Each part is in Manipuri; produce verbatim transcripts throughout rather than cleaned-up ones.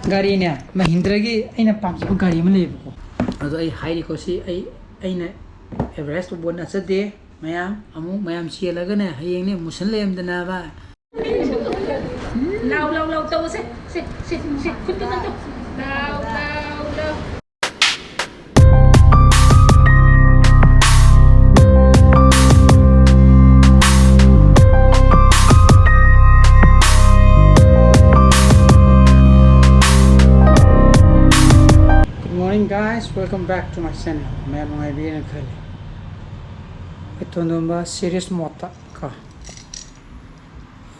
ꯒꯥꯔꯤꯅꯦ, ꯃꯍꯤꯟꯗ꯭ꯔꯒꯤ ꯑꯩꯅ ꯄꯥꯝꯖꯕ ꯒꯥꯔꯤ ꯑꯃ ꯂꯩꯌꯦꯕꯀꯣ꯫ ꯑꯗꯣ ꯑꯩ ꯍꯥꯏꯔꯤꯀꯣ, ꯁꯤ ꯑꯩ, ꯑꯩꯅ ꯑꯦꯚꯔꯦꯁ ꯇꯧꯕ ꯅꯠꯆꯗꯦ꯫ ꯃꯌꯥꯝ ꯑꯃꯨꯛ, ꯃꯌꯥꯝ ꯆꯦꯜꯂꯒꯅꯦ, ꯍꯌꯦꯡꯅꯦ ꯃꯨꯁꯟ ꯂꯩꯔꯝꯗꯅꯕ꯫ ꯂꯥꯎ, ꯂꯥꯎ, ꯂꯥꯎ ꯇꯧꯁꯦ꯫ ꯁꯦ, ꯁꯦ, ꯁꯦ, ꯈꯨꯠꯇꯨ ꯅꯠꯇꯣ꯫ ꯂꯥꯎ, ꯂꯥꯎ, ꯂꯥꯎ꯫ Good morning, guys. Welcome back to my channel. ꯃꯌꯥꯝ ꯅꯨꯡꯉꯥꯏꯕꯤꯔꯦꯅ ꯈꯜꯂꯤ꯫ ꯑꯩꯈꯣꯏ ꯇꯣꯟꯗꯣꯝꯕ serious mode ꯇ ꯀꯣ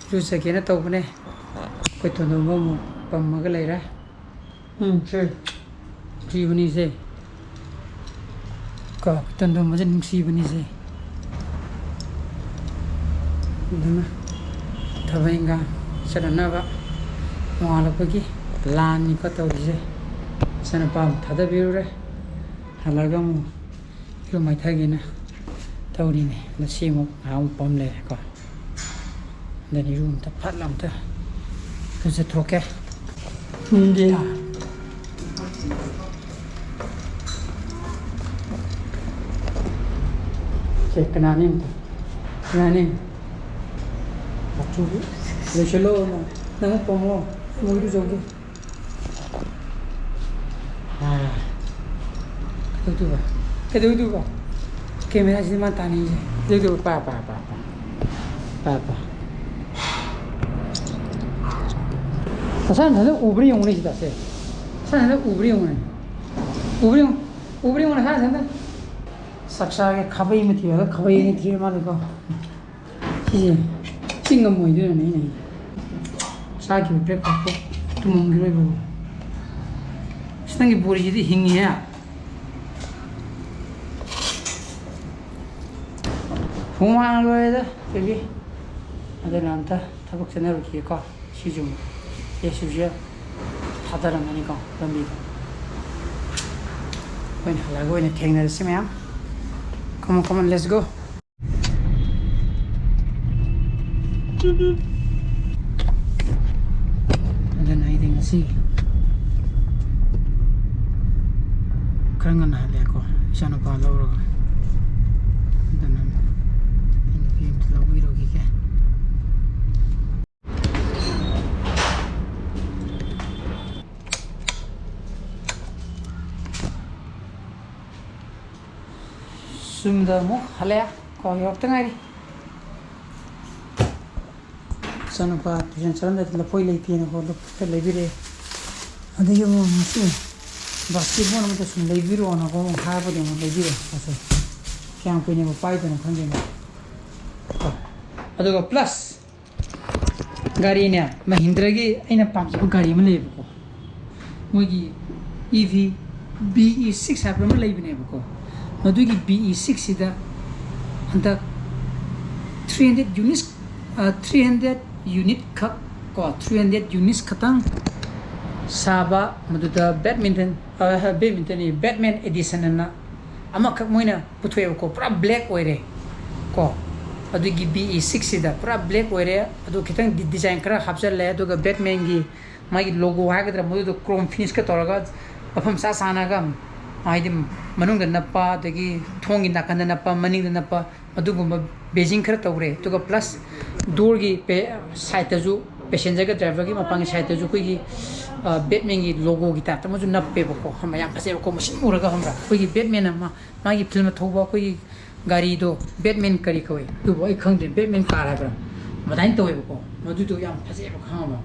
ꯏꯔꯨꯖꯒꯦꯅ ꯇꯧꯕꯅꯦ꯫ ꯑꯩꯈꯣꯏ ꯇꯣꯟꯗꯣꯝꯕ ꯑꯃꯨꯛ ꯄꯝꯃꯒ ꯂꯩꯔꯦ꯫ ꯎꯝ, ꯁꯦ꯫ ꯅꯨꯡꯁꯤꯕꯅꯤꯁꯦ꯫ ꯀꯣ, ꯇꯣꯟꯗꯣꯝꯕꯁꯦ ꯅꯨꯡꯁꯤꯕꯅꯤꯁꯦ꯫ ꯑꯗꯨꯅ ꯊꯕꯛ ꯏꯟꯈꯥꯡ ꯆꯠꯅꯅꯕ ꯅꯣꯡꯉꯥꯜꯂꯛꯄꯒꯤ ꯂꯥꯟꯅꯤꯀꯣ ꯇꯧꯔꯤꯁꯦ꯫ ꯏꯆꯥꯅꯨꯄꯥ ꯑꯃꯨꯛ ꯊꯥꯗꯕꯤꯔꯨꯔꯦ꯫ ꯍꯜꯂꯛꯑꯒ ꯑꯃꯨꯛ ꯏꯔꯨ ꯃꯥꯏꯊꯒꯦꯅ ꯇꯧꯔꯤꯅꯦ꯫ ꯑꯗꯣ ꯁꯤ ꯑꯃꯨꯛ ꯉꯥꯏꯍꯥꯛ ꯑꯃꯨꯛ ꯄꯝ ꯂꯩꯔꯦꯀꯣ꯫ ꯑꯗꯨꯅ ꯏꯔꯨ ꯑꯝꯇ ꯐꯠ ꯂꯥꯎ ꯑꯝꯇ ꯂꯨꯖꯊꯣꯛꯀꯦ꯫ ꯏꯟꯗꯤꯌꯥ꯫ ꯁꯦ, ꯀꯅꯥꯅꯤ ꯑꯝꯇ? ꯀꯅꯥꯅꯤ? ꯃꯆꯨ ꯂꯣꯏꯁꯤꯜꯂꯣ ꯅꯪ꯫ ꯅꯪ ꯄꯝꯃꯣ꯫ ꯑꯩ ꯑꯃꯨꯛ ꯏꯔꯨꯖꯧꯒꯦ꯫ ꯑꯥ꯫ ꯀꯩꯗꯧꯗꯣꯏꯕ? ꯀꯩꯗꯧꯗꯣꯏꯕ? ꯀꯦꯃꯦꯔꯥꯁꯤꯗꯤ ꯃꯥ ꯇꯥꯅꯤꯡꯁꯦ꯫ ꯀꯩꯗꯧꯗꯣꯏꯕ? ꯄꯥ, ꯄꯥ, ꯄꯥ, ꯄꯥ꯫ ꯄꯥ, ꯄꯥ꯫ ꯃꯁꯥ ꯃꯊꯟꯇ ꯎꯕ꯭ꯔꯥ ꯌꯦꯡꯉꯨꯅꯦ ꯁꯤꯗ, ꯁꯦ꯫ ꯃꯁꯥ ꯃꯊꯟꯇ ꯎꯕ꯭ꯔꯥ ꯌꯦꯡꯉꯨꯅꯦ꯫ ꯎꯕ꯭ꯔꯥ ꯌꯦꯡꯉꯨ꯫ ꯎꯕ꯭ꯔꯥ ꯌꯦꯡꯉꯨ ꯃꯁꯥ ꯃꯊꯟꯇ꯫ ꯆꯥꯛ ꯆꯥꯒꯦ ꯈꯥꯕꯩ ꯑꯃ ꯊꯤꯔꯒ ꯈꯥꯕꯩ ꯑꯅꯤ ꯊꯤꯔ ꯃꯥꯜꯂꯦꯀꯣ꯫ ꯁꯤꯁꯦ, ꯁꯤ ꯉꯝꯃꯣꯏꯗꯣꯏꯔꯅꯦ ꯑꯩꯅ ꯍꯥꯏꯁꯦ꯫ ꯆꯥꯈꯤꯕ breakfast ꯇꯣ ꯇꯨꯝꯃꯝꯈꯤꯔꯣꯏꯕ꯫ ꯑꯁ, ꯅꯪꯒꯤ ꯕꯣꯔꯤꯁꯤꯗꯤ ꯍꯤꯡꯉꯤꯍꯦ꯫ ꯍꯨꯃꯥꯡ ꯂꯣꯏꯔꯦꯗ, baby꯫ ꯑꯗꯨꯅ ꯑꯝꯇ ꯊꯕꯛ ꯆꯠꯅꯔꯨꯈꯤꯒꯦꯀꯣ꯫ ꯁꯤꯁꯨ ꯑꯃꯨꯛ as usual ꯊꯥꯗꯔꯝꯃꯅꯤꯀꯣ ꯂꯝꯕꯤꯗ꯫ ꯑꯩꯈꯣꯏꯅ ꯍꯜꯂꯛꯑꯒ ꯑꯣꯏꯅ ꯊꯦꯡꯅꯔꯁꯤ ꯃꯌꯥꯝ꯫ Come on, come on, let's go. ꯑꯗꯨꯅ ꯑꯩꯗꯤ ꯉꯁꯤ ꯈꯔ ꯉꯟꯅ ꯍꯜꯂꯛꯑꯦꯀꯣ, ꯏꯆꯥꯅꯨꯄꯥ ꯂꯧꯔꯒ꯫ ꯑꯗꯨꯅ ꯑꯩ ꯅꯨꯄꯤ ꯑꯝꯇ ꯂꯧꯕꯤꯔꯨꯈꯤꯒꯦ꯫ ꯌꯨꯝꯗ ꯑꯃꯨꯛ ꯍꯜꯂꯛꯑꯦ ꯀꯣ, ꯌꯧꯔꯛꯇ ꯉꯥꯏꯔꯤ꯫ ꯏꯆꯥꯅꯨꯄꯥ ꯇ꯭ꯌꯨꯁꯟ ꯆꯠꯂꯝꯗꯥꯏꯗ ꯂꯐꯣꯏ ꯂꯩꯇꯦꯅꯀꯣ, ꯂꯐꯣꯏ ꯈꯔ ꯂꯩꯕꯤꯔꯛꯑꯦ꯫ ꯑꯗꯒꯤ ꯑꯃꯨꯛ ꯉꯁꯤ ꯕꯥꯁꯀꯦꯠꯕꯣꯜ ꯑꯃꯗ ꯁꯨꯝ ꯂꯩꯕꯤꯔꯛꯑꯣꯅꯀꯣ ꯑꯃꯨꯛ ꯍꯥꯏꯕꯗꯤ ꯑꯃꯨꯛ ꯂꯩꯕꯤꯔꯛꯑꯦ꯫ ꯉꯁꯤ ꯀꯌꯥꯝ ꯀꯨꯏꯅꯕꯨ ꯄꯥꯏꯗꯣꯏꯅꯣ ꯈꯪꯗꯦꯅꯦ꯫ ꯀꯣ, ꯑꯗꯨꯒ ꯄ꯭ꯂꯁ ꯒꯥꯔꯤꯅꯦ, ꯃꯍꯤꯟꯗ꯭ꯔꯒꯤ ꯑꯩꯅ ꯄꯥꯝꯖꯕ ꯒꯥꯔꯤ ꯑꯃ ꯂꯩꯌꯦꯕꯀꯣ, ꯃꯣꯏꯒꯤ E V, B E six ꯍꯥꯏꯕ ꯑꯃ ꯂꯩꯕꯅꯦꯕꯀꯣ꯫ ꯃꯗꯨꯒꯤ ꯕꯤ ꯏ ꯁꯤꯛꯁꯁꯤꯗ ꯍꯟꯗꯛ three hundred units, three hundred unit ꯈꯛ ꯀꯣ, ꯊ꯭ꯔꯤ ꯍꯟꯗ꯭ꯔꯦꯠ ꯌꯨꯅꯤꯠꯁ ꯈꯛꯇꯪ ꯁꯥꯕ, ꯃꯗꯨꯗ ꯕꯦꯠꯃꯤꯟꯇꯟ, ꯕꯦꯠꯃꯤꯟꯇꯟ, ꯕꯦꯠꯃꯦꯟ ꯑꯦꯗꯤꯁꯟ ꯑꯅ ꯑꯃꯈꯛ ꯃꯣꯏꯅ ꯄꯨꯊꯣꯛꯑꯦꯕꯀꯣ, ꯄꯨꯔꯥ ꯕ꯭ꯂꯦꯛ ꯑꯣꯏꯔꯦ ꯀꯣ꯫ ꯑꯗꯨꯒꯤ ꯕꯤ ꯏ ꯁꯤꯛꯁꯁꯤꯗ ꯄꯨꯔꯥ ꯕ꯭ꯂꯦꯛ ꯑꯣꯏꯔꯦ꯫ ꯑꯗꯨ ꯈꯤꯇꯪ ꯗꯤ-, ꯗꯤꯖꯥꯏꯟ ꯈꯔ ꯍꯥꯞꯆꯜꯂꯦ꯫ ꯑꯗꯨꯒ ꯕꯦꯠꯃꯦꯟꯒꯤ ꯃꯥꯒꯤ ꯂꯣꯒꯣ ꯍꯥꯏꯒꯗ꯭ꯔꯥ, ꯃꯗꯨꯗꯣ ꯀ꯭ꯔꯣꯝ ꯐꯤꯅꯤꯁꯀ ꯇꯧꯔꯒ ꯃꯐꯝ ꯆꯥ ꯆꯥꯅꯒ, ꯍꯥꯏꯗꯤ, ꯃꯅꯨꯡꯗ ꯅꯞꯄ, ꯑꯗꯒꯤ ꯊꯣꯡꯒꯤ ꯅꯥꯀꯟꯗ ꯅꯞꯄ, ꯃꯅꯤꯡꯗ ꯅꯞꯄ, ꯑꯗꯨꯒꯨꯝꯕ ꯕꯦꯖꯤꯡ ꯈꯔ ꯇꯧꯔꯦ꯫ ꯑꯗꯨꯒ ꯄ꯭ꯂꯁ ꯗꯣꯔꯒꯤ ꯄꯦ-, ꯁꯥꯏꯠꯇꯁꯨ, ꯄꯦꯁꯦꯟꯖꯔꯒ ꯗ꯭ꯔꯥꯏꯚꯔꯒꯤ ꯃꯄꯥꯟꯒꯤ ꯁꯥꯏꯠꯇꯁꯨ ꯑꯩꯈꯣꯏꯒꯤ, ꯑ, ꯕꯦꯠꯃꯦꯟꯒꯤ ꯂꯣꯒꯣꯒꯤ ꯇꯥꯏꯞꯇ ꯑꯃꯁꯨ ꯅꯞꯄꯦꯕꯀꯣ꯫ ꯈꯪꯕ꯭ꯔꯥ? ꯌꯥꯝ ꯐꯖꯩꯕꯀꯣ, ꯃꯁꯤꯟ ꯃꯨꯔꯒ, ꯈꯪꯕ꯭ꯔꯥ? ꯑꯩꯈꯣꯏꯒꯤ ꯕꯦꯠꯃꯦꯟ ꯑꯃ, ꯃꯥꯒꯤ ꯐꯤꯂꯝꯗ ꯊꯧꯕ ꯑꯩꯈꯣꯏꯒꯤ ꯒꯥꯔꯤꯗꯣ, ꯕꯦꯠꯃꯦꯟ ꯀꯔꯤ ꯀꯧꯏ? ꯑꯗꯨꯕꯨ ꯑꯩ ꯈꯪꯗ꯭ꯔꯦ, ꯕꯦꯠꯃꯦꯟ ꯀꯥꯔ ꯍꯥꯏꯕ꯭ꯔꯥ? ꯑꯗꯨꯃꯥꯏꯅ ꯇꯧꯋꯦꯕꯀꯣ꯫ ꯃꯗꯨꯗꯣ ꯌꯥꯝ ꯐꯖꯩꯑꯕ, ꯈꯪꯉꯕ?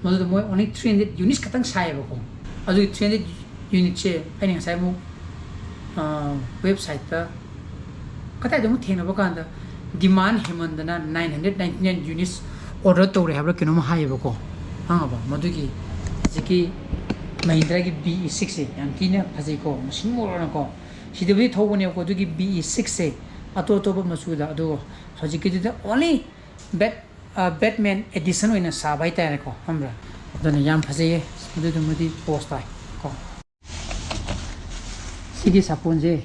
ꯃꯗꯨꯗꯣ ꯃꯣꯏ only three hundred units ꯈꯛꯇꯪ ꯁꯥꯏꯌꯦꯕꯀꯣ꯫ ꯑꯗꯨꯒꯤ three hundred unitꯁꯦ ꯑꯩꯅ ꯉꯁꯥꯏ ꯑꯃꯨꯛ, ꯑ, ꯋꯦꯕꯁꯥꯏꯠꯇ ꯀꯗꯥꯏꯗ ꯑꯃꯨꯛ ꯊꯦꯡꯅꯕ ꯀꯥꯟꯗ, demand ꯍꯦꯟꯃꯟꯗꯅ nine hundred ninety nine units order ꯇꯧꯔꯦ ꯍꯥꯏꯕ꯭ꯔꯥ ꯀꯩꯅꯣꯝ ꯍꯥꯏꯌꯦꯕꯀꯣ꯫ ꯈꯪꯉꯕ? ꯃꯗꯨꯒꯤ ꯍꯧꯖꯤꯛꯀꯤ ꯃꯍꯤꯟꯗ꯭ꯔꯥꯒꯤ ꯕꯤ ꯏ ꯁꯤꯛꯁꯁꯦ ꯌꯥꯝ ꯊꯤꯅ ꯐꯖꯩꯀꯣ, ꯃꯁꯤꯟ ꯃꯨꯔꯒꯀꯣ꯫ ꯁꯤꯗꯕꯨꯗꯤ ꯊꯧꯕꯅꯦꯕꯀꯣ, ꯑꯗꯨꯒꯤ ꯕꯤ ꯏ ꯁꯤꯛꯁꯁꯦ ꯑꯇꯣꯞ ꯑꯇꯣꯞꯄ ꯃꯆꯨꯗ, ꯑꯗꯨꯒ ꯍꯧꯖꯤꯛꯀꯤꯗꯨꯗ only ꯕꯦꯠ-, ꯑ, ꯕꯦꯠꯃꯦꯟ ꯑꯦꯗꯤꯁꯟ ꯑꯣꯏꯅ ꯁꯥꯕ ꯍꯥꯏꯇꯥꯔꯦꯀꯣ, ꯈꯪꯕ꯭ꯔꯥ? ꯑꯗꯨꯅ ꯌꯥꯝ ꯐꯖꯩꯌꯦ, ꯑꯗꯨꯗꯨꯃꯗꯤ ꯄꯣꯁ ꯇꯥꯏ ꯀꯣ꯫ ꯁꯤꯒꯤ ꯁꯥꯄꯣꯟꯁꯦ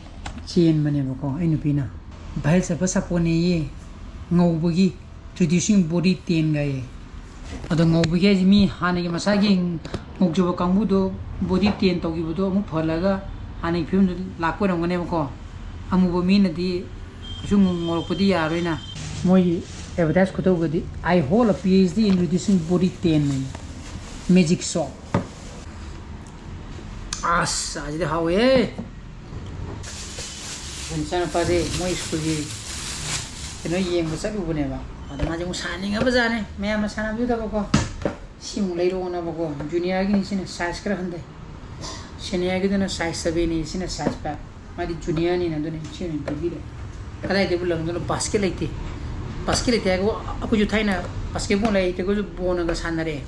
ꯆꯦꯟꯕꯅꯦꯕꯀꯣ, ꯑꯩ ꯅꯨꯄꯤꯅ ꯚꯥꯏꯔꯦꯜ ꯆꯠꯄ ꯁꯥꯄꯣꯟꯅꯦꯌꯦ, ꯉꯧꯕꯒꯤ reducing body tan ꯒꯥꯏꯌꯦ꯫ ꯑꯗꯣ ꯉꯧꯕꯒꯤ ꯍꯥꯏꯁꯦ ꯃꯤ ꯍꯥꯟꯅꯒꯤ ꯃꯁꯥꯒꯤ ꯉꯧꯖꯕ ꯀꯥꯡꯕꯨꯗꯣ body tan ꯇꯧꯈꯤꯕꯗꯣ ꯑꯃꯨꯛ ꯐꯍꯜꯂꯒ ꯍꯥꯟꯅꯒꯤ ꯐꯤꯕꯝꯗꯨ ꯂꯥꯛꯄ ꯑꯣꯏꯔꯝꯒꯅꯦꯕꯀꯣ꯫ ꯑꯃꯨꯕ ꯃꯤꯅꯗꯤ ꯀꯩꯁꯨ ꯉꯧꯔꯛꯄꯗꯤ ꯌꯥꯔꯣꯏꯅ꯫ ꯃꯣꯏꯒꯤ advertise ꯈꯨꯇꯧꯒꯗꯤ, "I hold a P H D in reducing body tan" ꯍꯥꯏꯅ꯫ Magic Shop꯫ ꯑꯁ, ꯑꯁꯤꯗꯤ ꯍꯥꯎꯋꯦꯍꯦ꯫ ꯏꯆꯥꯅꯨꯄꯥꯗꯤ ꯃꯣꯏ ꯁ꯭ꯀꯨꯜꯒꯤ ꯀꯩꯅꯣ ꯌꯦꯡꯕ ꯆꯠꯂꯨꯕꯅꯦꯕ꯫ ꯑꯗ ꯃꯥꯁꯦ ꯑꯃꯨꯛ ꯁꯥꯟꯅꯅꯤꯡꯉꯕꯖꯥꯠꯅꯤ, ꯃꯌꯥꯝꯅ ꯁꯥꯟꯅꯕꯤꯗꯕꯀꯣ꯫ ꯁꯤ ꯑꯃꯨꯛ ꯂꯩꯔꯛꯑꯣꯅꯕꯀꯣ꯫ ꯖꯨꯅꯤꯌꯔꯒꯤꯅꯤ ꯁꯤꯅ, ꯁꯥꯏꯖ ꯈꯔ ꯍꯟꯊꯩ꯫ ꯁꯦꯅꯤꯌꯔꯒꯤꯗꯨꯅ ꯁꯥꯏꯖ ꯁꯕꯦꯟꯅꯤ, ꯁꯤꯅ ꯁꯥꯏꯖ ꯐꯥꯏꯚ꯫ ꯃꯥꯗꯤ ꯖꯨꯅꯤꯌꯔꯅꯤꯅ, ꯑꯗꯨꯅ ꯁꯤ ꯑꯣꯏꯅ ꯄꯤꯕꯤꯔꯦ꯫ ꯀꯗꯥꯏꯗꯕꯨ ꯂꯪꯗꯣꯏꯅꯣ? ꯕꯥꯁꯀꯦꯠ ꯂꯩꯇꯦ꯫ ꯕꯥꯁꯀꯦꯠ ꯂꯩꯇꯦ ꯍꯥꯏꯕꯨ, ꯑꯩꯈꯣꯏꯁꯨ ꯊꯥꯏꯅ ꯕꯥꯁꯀꯦꯠꯕꯣꯜ ꯂꯩꯇ꯭ꯔꯒꯁꯨ ꯕꯣꯜꯅꯒ ꯁꯥꯟꯅꯔꯛꯑꯦ꯫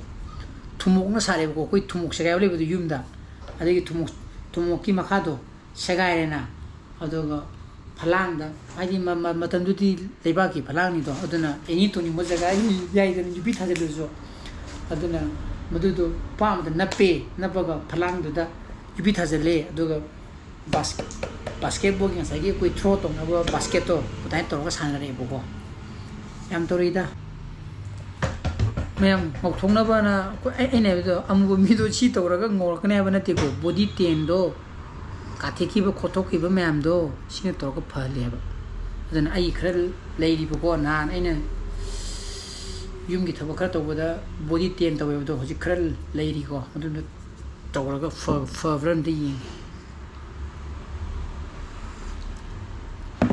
ꯊꯨꯝꯃꯣꯛꯅ ꯁꯥꯔꯦꯕꯀꯣ, ꯑꯩꯈꯣꯏ ꯊꯨꯝꯃꯣꯛ ꯁꯦꯒꯥꯏꯕ ꯂꯩꯕꯗꯣ ꯌꯨꯝꯗ꯫ ꯑꯗꯒꯤ ꯊꯨꯝꯃꯣꯛ, ꯊꯨꯝꯃꯣꯛꯀꯤ ꯃꯈꯥꯗꯣ ꯁꯦꯒꯥꯏꯔꯦꯅ, ꯑꯗꯨꯒ ꯐꯂꯥꯡꯗ, ꯍꯥꯏꯗꯤ ꯃ-, ꯃ-, ꯃꯇꯝꯗꯨꯗꯤ ꯂꯩꯕꯥꯛꯀꯤ ꯐꯂꯥꯡꯅꯤꯗꯣ, ꯑꯗꯨꯅ ꯑꯦꯅꯤ ꯇꯣꯡꯅꯤꯡꯕ ꯖꯒꯥ ꯑꯦꯅꯤ ꯌꯥꯏꯗꯅ, ꯌꯨꯕꯤ ꯊꯥꯖꯤꯜꯂꯁꯨ꯫ ꯑꯗꯨꯅ ꯃꯗꯨꯗꯣ ꯄꯥꯝꯗ ꯅꯞꯄꯦ, ꯅꯞꯄꯒ ꯐꯂꯥꯡꯗꯨꯗ ꯌꯨꯕꯤ ꯊꯥꯖꯤꯜꯂꯦ, ꯑꯗꯨꯒ ꯕꯥꯁ-, ꯕꯥꯁꯀꯦꯠꯕꯣꯜꯒꯤ ꯉꯁꯥꯏꯒꯤ ꯑꯩꯈꯣꯏ ꯊ꯭ꯔꯣ ꯇꯧꯅꯕ ꯕꯥꯁꯀꯦꯠꯇꯣ ꯑꯗꯨꯃꯥꯏꯅ ꯇꯧꯔꯒ ꯁꯥꯟꯅꯔꯛꯑꯦꯕꯀꯣ꯫ ꯌꯥꯝ ꯇꯧꯔꯛꯏꯗ꯫ ꯃꯌꯥꯝ ꯉꯧꯊꯣꯛꯅꯕꯅ ꯑꯩꯈꯣꯏ-, ꯑꯩ-, ꯑꯩꯅ ꯍꯥꯏꯕꯗꯣ, ꯑꯃꯨꯕ ꯃꯤꯗꯣ ꯁꯤ ꯇꯧꯔꯒ ꯉꯧꯔꯛꯀꯅꯤ ꯍꯥꯏꯕ ꯅꯠꯇꯦꯀꯣ꯫ ꯕꯣꯗꯤ ꯇꯦꯟꯗꯣ, ꯀꯥꯊꯦꯛꯈꯤꯕ ꯈꯣꯠꯇꯣꯛꯈꯤꯕ ꯃꯌꯥꯝꯗꯣ ꯁꯤꯅ ꯇꯧꯔꯒ ꯐꯍꯜꯂꯦ ꯍꯥꯏꯕ꯫ ꯑꯗꯨꯅ ꯑꯩ ꯈꯔ ꯂꯩꯔꯤꯕꯀꯣ, ꯅꯍꯥꯟ ꯑꯩꯅ ꯌꯨꯝꯒꯤ ꯊꯕꯛ ꯈꯔ ꯇꯧꯕꯗ ꯕꯣꯗꯤ ꯇꯦꯟ ꯇꯧꯋꯦꯕꯗꯣ, ꯍꯧꯖꯤꯛ ꯈꯔ ꯂꯩꯔꯤꯀꯣ꯫ ꯑꯗꯨꯅ ꯇꯧꯔꯒ ꯐ-, ꯐꯕ꯭ꯔꯥ ꯑꯝꯇ ꯌꯦꯡꯒꯦ꯫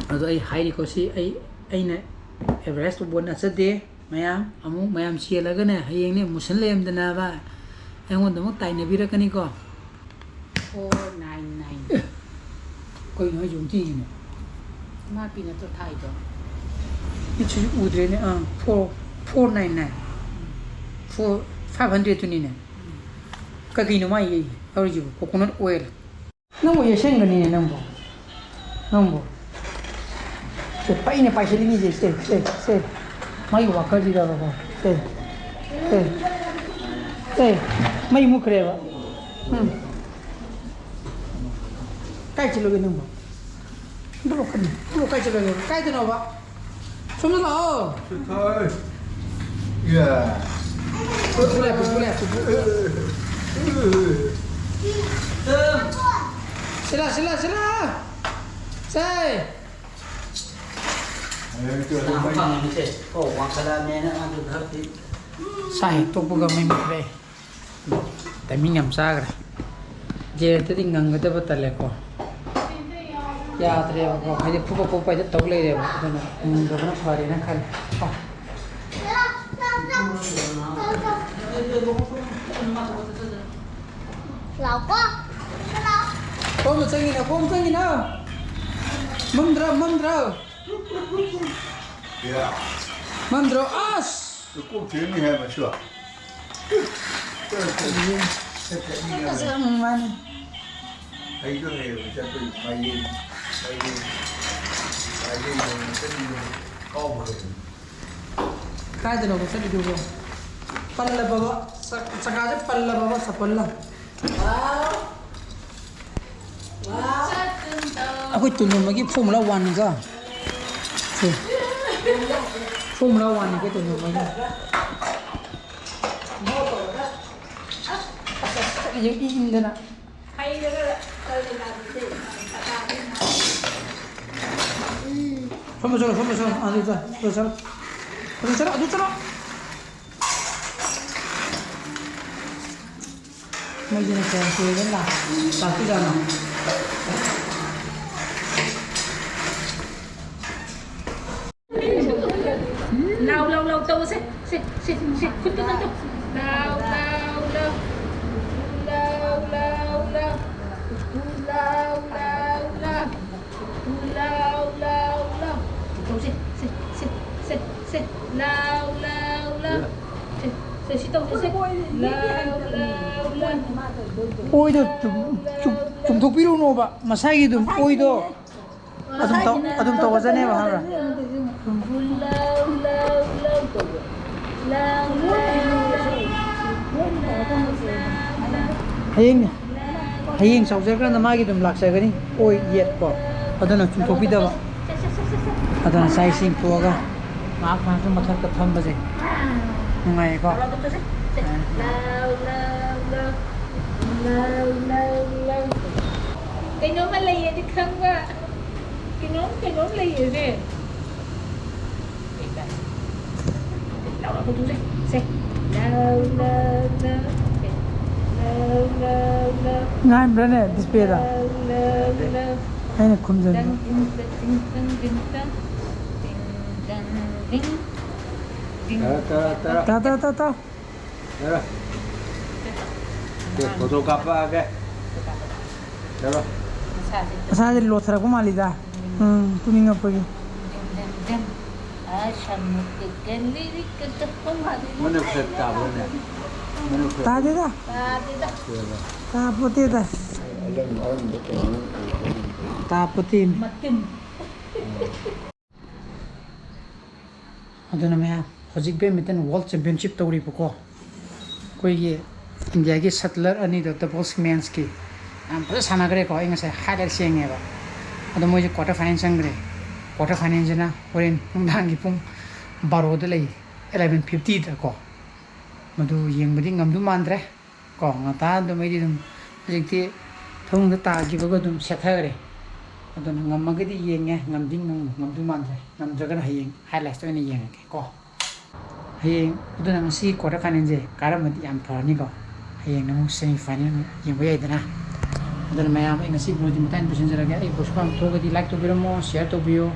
ꯑꯗꯣ ꯑꯩ ꯍꯥꯏꯔꯤꯀꯣ, ꯁꯤ ꯑꯩ, ꯑꯩꯅ ꯑꯦꯚꯔꯦꯁ ꯇꯧꯕ ꯅꯠꯆꯗꯦ꯫ ꯃꯌꯥꯝ ꯑꯃꯨꯛ ꯃꯌꯥꯝ ꯆꯦꯜꯂꯒꯅꯦ, ꯍꯌꯦꯡꯅꯦ ꯃꯨꯁꯟ ꯂꯩꯔꯝꯗꯅꯕ ꯑꯩꯉꯣꯟꯗ ꯑꯃꯨꯛ ꯇꯥꯏꯅꯕꯤꯔꯛꯀꯅꯤꯀꯣ꯫ Four nine nine꯫ ꯑꯦ, ꯀꯩꯅꯣ ꯍꯥꯏꯁꯤꯕꯨ? ꯊꯤꯉꯤꯅꯦ꯫ ꯏꯃꯥꯄꯤ ꯅꯠꯇ꯭ꯔꯣ ꯊꯥꯏꯗꯣ? ꯃꯤꯠꯁꯤꯁꯨ ꯎꯗ꯭ꯔꯦꯅꯦ꯫ ꯑꯥ, four, four nine nine꯫ Four, five hundred ꯇꯨꯅꯤꯅꯦ꯫ ꯀꯩꯒꯤꯅꯣ ꯃꯥ ꯌꯧꯔꯤꯁꯤꯕꯨ? Coconut oil꯫ ꯅꯪꯕꯨ ꯌꯦꯁꯟꯒꯅꯤꯅꯦ ꯅꯪꯕꯨ꯫ ꯅꯪꯕꯨ꯫ ꯁꯦ, ꯄꯩꯅ ꯄꯥꯏꯁꯤꯜꯂꯤꯅꯤꯁꯦ, ꯁꯦ, ꯁꯦ, ꯁꯦ꯫ ꯃꯥꯒꯤ ꯋꯥꯀꯔꯁꯤꯗꯕꯀꯣ꯫ ꯁꯦ, ꯁꯦ, ꯁꯦ꯫ ꯃꯩ ꯃꯨꯠꯈ꯭ꯔꯦꯕ꯫ ꯎꯝ꯫ ꯀꯥꯏ ꯆꯠꯂꯨꯒꯦ ꯅꯪꯕꯨ? ꯕ꯭ꯂꯣꯛ ꯀꯅꯤ꯫ ꯕ꯭ꯂꯣꯛ ꯀꯥꯏ ꯆꯠꯂꯨꯒꯦ? ꯀꯥꯏꯗꯅꯣꯕ? ꯁꯣꯝꯗ ꯂꯥꯛꯑꯣ꯫ ꯁꯤ ꯊꯥꯏ꯫ ꯌꯥ꯫ ꯄꯨꯄꯨ ꯂꯥꯛꯑꯦ, ꯄꯨꯄꯨ ꯂꯥꯛꯑꯦ, ꯄꯨꯄꯨ꯫ ꯁꯦ, ꯁꯤꯂꯥ, ꯁꯤꯂꯥ꯫ ꯁꯦ꯫ ꯆꯥꯛ ꯐꯪꯉꯝꯃꯤꯁꯦ꯫ ꯑꯣ, ꯋꯥꯡꯈꯠꯂꯛꯑꯕꯅꯦꯅ ꯃꯥꯁꯨ ꯈꯔꯗꯤ꯫ ꯆꯥꯛ ꯍꯦꯛ ꯇꯣꯛꯄꯒ ꯃꯩ ꯃꯨꯠꯈ꯭ꯔꯦ꯫ ꯇꯥꯏꯃꯤꯡ ꯌꯥꯝ ꯆꯥꯈ꯭ꯔꯦ꯫ ꯖꯦꯜꯗꯗꯤ ꯉꯪꯒꯗꯕ ꯇꯜꯂꯦꯀꯣ꯫ ꯌꯥꯗ꯭ꯔꯦꯕꯀꯣ꯫ ꯍꯥꯏꯗꯤ ꯐꯨꯕ ꯈꯣꯠꯄ ꯍꯦꯛꯇ ꯇꯧ ꯂꯩꯔꯦꯕ꯫ ꯑꯗꯨꯅ ꯉꯪꯗꯕꯅ ꯐꯔꯦꯅ ꯈꯜꯂꯦ꯫ ꯀꯣ꯫ ꯂꯥꯎꯀꯣ꯫ ꯀꯣꯝꯅ ꯆꯪꯉꯤꯅ, ꯀꯣꯝ ꯆꯪꯉꯤꯅ꯫ ꯃꯝꯗ꯭ꯔꯣ, ꯃꯝꯗ꯭ꯔꯣ? ꯌꯥ꯫ ꯃꯝꯗ꯭ꯔꯣ? ꯑꯁ! ꯀꯣꯛ ꯊꯦꯡꯅꯤ ꯍꯥꯏ ꯃꯁꯨ꯫ ꯆꯠꯀꯁꯦ ꯌꯥꯝ ꯅꯨꯡꯉꯥꯏꯅꯤ꯫ ꯍꯩꯗꯣ ꯍꯩꯔꯕ ꯆꯠꯄꯩ ꯃꯥꯏꯌꯦꯡ, ꯃꯥꯏꯌꯦꯡ, ꯃꯥꯏꯌꯦꯡ ꯌꯦꯡꯉ ꯆꯠꯂꯤꯗꯣ ꯀꯥꯎꯈ꯭ꯔꯦ꯫ ꯀꯥꯏꯗꯅꯣꯕ ꯆꯠꯂꯤꯗꯨꯕꯣ? ꯄꯜꯂꯕꯕ? ꯆ-, ꯆꯀꯥꯁꯦ ꯄꯜꯂꯕꯕ ꯆꯄꯜꯅ? ꯑꯩꯈꯣꯏ ꯇꯣꯟꯗꯣꯟꯕꯒꯤ ꯐꯣꯔꯃꯨꯂꯥ ꯋꯥꯟꯅꯤꯀꯣ꯫ ꯁꯦ꯫ ꯐꯣꯔꯃꯨꯂꯥ ꯋꯥꯟꯅꯤ ꯑꯩꯈꯣꯏ ꯇꯣꯟꯗꯣꯟꯕꯒꯤ꯫ ꯑꯁ, ꯑꯁ, ꯑꯁ, ꯏꯪꯗꯅ꯫ ꯁꯣꯝꯗ ꯆꯠꯂꯣ, ꯁꯣꯝꯗ ꯆꯠꯂꯣ, ꯑꯗꯨ ꯆꯠꯂꯣ, ꯑꯗꯨ ꯆꯠꯂꯣ, ꯑꯗꯨ ꯆꯠꯂꯣ, ꯑꯗꯨ ꯆꯠꯂꯣ꯫ ꯃꯣꯏꯁꯤꯅ ꯀꯌꯥꯝ ꯀꯨꯏꯔꯒ ꯂꯥꯛ-, ꯂꯥꯛꯇꯣꯏꯖꯥꯠꯅꯣ? ꯂꯥꯎ, ꯂꯥꯎ, ꯂꯥꯎ ꯇꯧꯁꯦ꯫ ꯁꯦ, ꯁꯦ, ꯁꯦ, ꯈꯨꯠꯇꯨ ꯅꯝꯇꯣ꯫ ꯂꯥꯎ, ꯂꯥꯎ, ꯂꯥꯎ꯫ ꯂꯥꯎ, ꯂꯥꯎ, ꯂꯥꯎ, ꯂꯥꯎ꯫ ꯂꯥꯎ, ꯂꯥꯎ, ꯂꯥꯎ, ꯂꯥꯎ꯫ ꯇꯧꯁꯦ꯫ ꯁꯦ, ꯁꯦ, ꯁꯦ, ꯁꯦ꯫ ꯂꯥꯎ, ꯂꯥꯎ, ꯂꯥꯎ꯫ ꯁꯦ, ꯁꯦ, ꯁꯤ ꯇꯧꯁꯦ, ꯁꯦ꯫ ꯂꯥꯎ, ꯂꯥꯎ, ꯂꯥꯎ꯫ ꯑꯣꯏꯗꯣ ꯆꯨꯝ-, ꯆꯨꯝ-, ꯆꯨꯝꯊꯣꯛꯄꯤꯔꯨꯅꯣꯕ꯫ ꯃꯁꯥꯒꯤ ꯑꯗꯨꯝ ꯑꯣꯏꯗꯣ ꯑꯗꯨꯝ ꯇꯧ-, ꯑꯗꯨꯝ ꯇꯧꯒꯖꯅꯦꯕ, ꯈꯪꯕ꯭ꯔꯥ? ꯂꯥꯎ, ꯂꯥꯎ, ꯂꯥꯎ ꯇꯧꯕ꯫ ꯂꯥꯎ, ꯂꯥꯎ, ꯂꯥꯎ꯫ ꯍꯌꯦꯡ, ꯍꯌꯦꯡ ꯆꯥꯎꯖꯈ꯭ꯔꯀꯥꯟꯗ ꯃꯥꯒꯤ ꯑꯗꯨꯝ ꯂꯥꯛꯆꯒꯅꯤ꯫ ꯑꯣꯏ, ꯌꯦꯠ ꯀꯣ꯫ ꯑꯗꯨꯅ ꯆꯨꯝꯊꯣꯛꯄꯤꯗꯕ꯫ ꯑꯗꯨꯅ ꯆꯥꯛ ꯏꯁꯤꯡ ꯇꯣꯛꯑꯒ ꯉꯥꯏꯍꯥꯛ ꯉꯥꯏꯍꯥꯛꯁꯨ ꯃꯊꯛꯇ ꯐꯝꯕꯁꯦ ꯅꯨꯡꯉꯥꯏꯌꯦꯀꯣ꯫ ꯂꯥꯎ, ꯂꯥꯎ, ꯂꯥꯎ꯫ ꯂꯥꯎ, ꯂꯥꯎ, ꯂꯥꯎ꯫ ꯀꯩꯅꯣꯝꯃ ꯂꯩꯌꯦꯗꯤ ꯈꯪꯕ꯫ ꯀꯩꯅꯣꯝ ꯀꯩꯅꯣꯝ ꯂꯩꯌꯦꯁꯦ꯫ ꯂꯥꯎꯔꯛꯄꯗꯨꯁꯦ꯫ ꯁꯦ꯫ ꯂꯥꯎ, ꯂꯥꯎ, ꯂꯥꯎ꯫ ꯁꯦ꯫ ꯂꯥꯎ, ꯂꯥꯎ, ꯂꯥꯎ꯫ ꯉꯥꯟꯕ꯭ꯔꯥꯅꯦ ꯗꯤꯁꯄ꯭ꯂꯦꯗ? ꯂꯥꯎ, ꯂꯥꯎ, ꯂꯥꯎ꯫ ꯑꯩꯅ ꯈꯨꯝꯖꯟꯕ꯫ ꯇꯪ, ꯇꯤꯡ, ꯇꯪ, ꯇꯤꯡ, ꯇꯪ, ꯇꯤꯡ, ꯇꯪ꯫ ꯇꯤꯡ, ꯇꯪ, ꯇꯤꯡ꯫ ꯇꯤꯡ, ꯇꯔꯥ, ꯇꯔꯥ, ꯇꯔꯥ꯫ ꯇꯥ, ꯇꯥ, ꯇꯥ, ꯇꯥ꯫ ꯌꯥꯔꯣꯏ꯫ ꯁꯦ, ꯐꯣꯇꯣ ꯀꯥꯞꯄꯛꯑꯒꯦ꯫ ꯆꯠꯂꯣ꯫ ꯃꯁꯥꯁꯦ ꯂꯣꯠꯊꯔꯛꯄ ꯃꯥꯜꯂꯤꯗ꯫ ꯎꯝ, ꯇꯨꯝꯅꯤꯡꯉꯛꯄꯒꯤ꯫ ꯃꯅꯦ ꯈꯔ ꯇꯥꯕ꯭ꯔꯣꯅꯦ? ꯃꯅꯦ ꯈꯔ ꯇꯥꯗꯦꯗ꯫ ꯇꯥꯗꯦꯗ꯫ ꯇꯥꯄꯣꯠꯇꯦꯗ꯫ ꯑꯂꯪ ꯑꯔꯪꯕ ꯀꯩꯅꯣ ꯑꯣꯏꯕ꯫ ꯇꯥꯄꯣꯠꯇꯦ꯫ ꯃꯇꯨꯝ꯫ ꯑꯗꯨꯅ ꯃꯌꯥꯝ, ꯍꯧꯖꯤꯛ badminton world championship ꯇꯧꯔꯤꯕꯀꯣ, ꯑꯩꯈꯣꯏꯒꯤ ꯏꯟꯗꯤꯌꯥꯒꯤ ꯁꯠꯂꯔ ꯑꯅꯤꯗꯣ, doubles mensꯀꯤ ꯌꯥꯝ ꯐꯖ ꯁꯥꯟꯅꯈ꯭ꯔꯦꯀꯣ꯫ ꯑꯩ ꯉꯁꯥꯏ highlights ꯌꯦꯡꯉꯦꯕ꯫ ꯑꯗꯣ ꯃꯣꯏꯁꯦ quarter final ꯆꯪꯈ꯭ꯔꯦ꯫ Quarter finalꯁꯤꯅ ꯍꯣꯔꯦꯟ ꯅꯨꯡꯗꯥꯡꯒꯤ ꯄꯨꯡ ꯕꯥꯔꯣꯗ ꯂꯩ, eleven fiftyꯗꯀꯣ꯫ ꯃꯗꯨ ꯌꯦꯡꯕꯗꯤ ꯉꯝꯗꯧ ꯃꯥꯟꯗ꯭ꯔꯦ꯫ ꯀꯣ, ꯉꯟꯇꯥ ꯑꯗꯨꯝ ꯑꯩꯗꯤ ꯑꯗꯨꯝ ꯍꯧꯖꯤꯛꯇꯤ ꯐꯃꯨꯡꯗ ꯇꯥꯈꯤꯕꯒ ꯑꯗꯨꯝ ꯁꯦꯠꯊꯈ꯭ꯔꯦ꯫ ꯑꯗꯨꯅ ꯉꯝꯃꯒꯗꯤ ꯌꯦꯡꯉꯦ, ꯉꯝꯗꯤ ꯉꯝ-, ꯉꯝꯗꯧ ꯃꯥꯟꯗ꯭ꯔꯦ꯫ ꯉꯝꯗ꯭ꯔꯒꯅ ꯍꯌꯦꯡ highlightsꯇ ꯑꯣꯏꯅ ꯌꯦꯡꯉꯒꯦ ꯀꯣ꯫ ꯍꯌꯦꯡ, ꯑꯗꯨꯅ ꯉꯁꯤ quarter finalꯁꯦ ꯀꯥꯔꯝꯃꯗꯤ ꯌꯥꯝ ꯐꯔꯅꯤꯀꯣ꯫ ꯍꯌꯦꯡꯅ ꯑꯃꯨꯛ semi final ꯑꯃꯨꯛ ꯌꯦꯡꯕ ꯌꯥꯏꯗꯅ꯫ ꯑꯗꯨꯅ ꯃꯌꯥꯝ, ꯑꯩ ꯉꯁꯤ videoꯗꯤ ꯃꯇꯥꯡ ꯂꯣꯏꯁꯤꯟꯖꯔꯒꯦ꯫ ꯑꯩ vlogꯁꯨ ꯄꯥꯝ ꯊꯣꯛꯑꯒꯗꯤ like ꯇꯧꯕꯤꯔꯝꯃꯣ, share ꯇꯧꯕꯤꯌꯣ꯫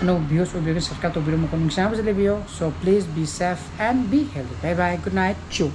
ꯑꯅꯧꯕ viewers ꯑꯣꯏꯕꯤꯔꯒꯗꯤ subscribe ꯇꯧꯕꯤꯔꯝꯃꯣꯀꯣ꯫ ꯅꯨꯡꯁꯤꯅꯕꯁꯨ ꯂꯩꯕꯤꯌꯣ꯫ So please be safe and be healthy. Bye bye. Good night. Chew.